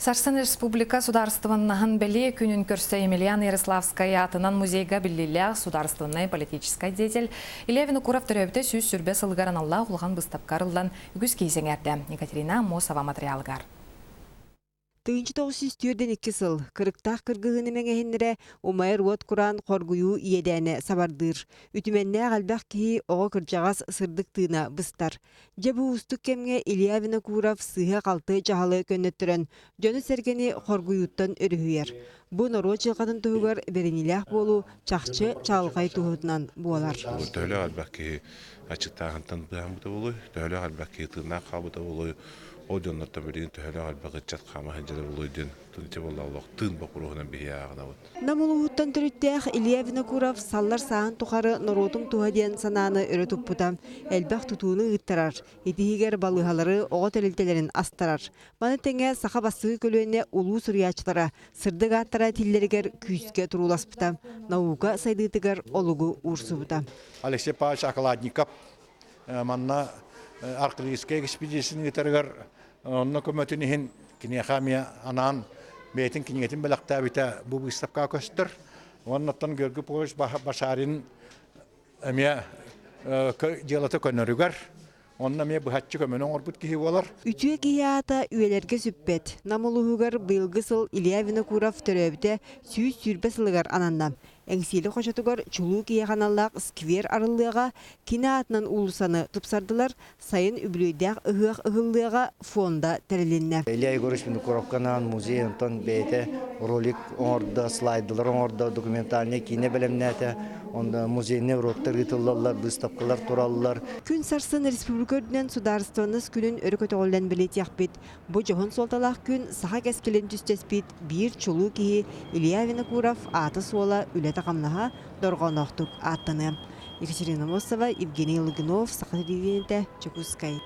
Сарсын республика судаарыстыбаннаһын бэлиэ күнүн көрсө Емельян Ярославскай аатынан музейга биллиилээх судаарыстыбаннай политическай деятель Илья Винокуров төрөөбүтэ 120 сылыгар аналлаах улахан быыстапка арыллан үгүс киһи сэҥээрдэ. Екатерина Аммосова матырыйаалыгар. 1942 сыл кырыктаах кыргыһыыны мэҥэһиннэрэ умайар уот кураан хоргуйуу иэдээнэ сабардыыр. Үтүмэннээх элбэх киһи оҕо кырдьаҕас сырдык тыына быстар. Дьэ бу уустук кэмҥэ Илья Винокуров сыыһа-халты дьаһалы көннөттөрөн, дьону-сэргэни хоргуйууттан өрүһүйэр. Бу норуот дьылҕатын туһугар бэриниилээх буолуу чахчы чаҕылхай туоһутунан буолар. Төһөлөөх элбэх киһи аччыктааһынтан быыһаммыта буолуой, төһөлөөх элбэх киһи тыыннаах хаалбыта буолуой, ол дьоннортон билигин төһөлөөх элбэх ыччат хаама сылдьара буолуой диэн тынча буолла олох тыын боппуруоһунан биһи ааҕынабыт. Нам улууһуттан төрүттээх Илья Винокуров саллар сааһын тухары норуотум туһа диэн санааны өрө туппута. Элбэх тутууну ыыттарар, итиһигэр балыыһалары, оҕо тэрилтэлэрин астарар. Маны тэҥэ саха бастакы көлүөнэ улуу суруйааччылара сырдык ааттара этиллэригэр күүскэ турууласпыта, наука сайдыытыгар олугу уурсубута. Алексей Павлович Окладников манна арктическай экспедицияны ыытарыгар онно көмөтүн иһин киниэхэ эмиэ анаан бэйэтин кинигэтин бэлэхтээбитэ бу быыстапкаҕа көстөр. Уоннаттан Георгий Павлович Башарин эмиэ дьыалата көнөрүгэр онно эмиэ быһаччы көмөнү оҥорбут киһи буолар. Үтүө киһи аата үйэлэргэ сүппэт. Нам улууһугар быйылгы сыл Илья Винокуров төрөөбүтэ 120 сылыгар ананна. Эҥсиэли хочотугар чулуу киһиэхэ аналлаах сквер арыллыаҕа, кини аатынан уулуссаны тупсардылар, сайын үбүлүөйдээх ыһыах ыһыллыаҕа фонда тэрилиннэ. Илья Егорович Винокуровка анаан музей онтон бэйэтэ ролик оҥордо, слайдалар оҥордо, документальнай киинэ бэлэмнээтэ. Онно музейнай уроктар ыытыллаллар, быыстапкалар тураллар. Күн сарсын республика үрдүнэн судаарыстыбаннас күнүн өрө көтөҕүллэн бэлиэтиэхпит. Бу дьоһун суолталаах күн саха кэскилин түстэспит биир чулуу киһи Илья Винокуров аата-суола, үлэтэ-хамнаһа дорҕооноохтук ааттаныа. Екатерина Мосова, Евгений Лугинов, Саха телевидениетэ, Дьокуускай.